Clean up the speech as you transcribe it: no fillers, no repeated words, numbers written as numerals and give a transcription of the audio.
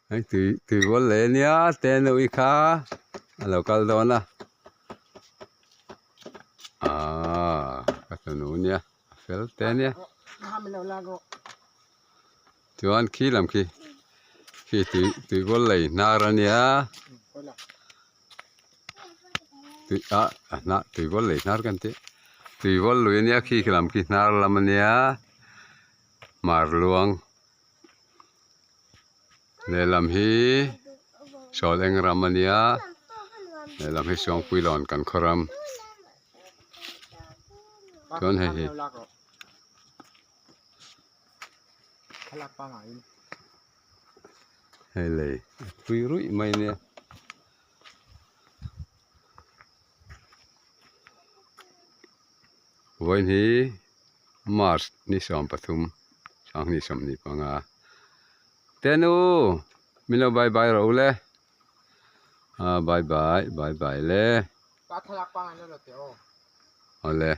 Hei tui tui rual leh ania te nu-i kha a lo kal dawn a aaa ka tunu nia a fel te ania chuan khi lam khi khi tui tui rual lei hnar ania tui ah a hnah tui rual lei hnar kan tih tui rual lui ania khi khi lam khi hnar lam ania mar luang. Lehlam hi sawl eng ram a nia lehlam hi Suangpuilawn kan khaw ram chuan hei hi hei lei a tui ruih mai a nia. Vawiin hi March ni 13 2025 Tenu min lo bye bye rawh u le ah bye bye bye bye le Pa thlalak pangai lo lo teh aw. Awle.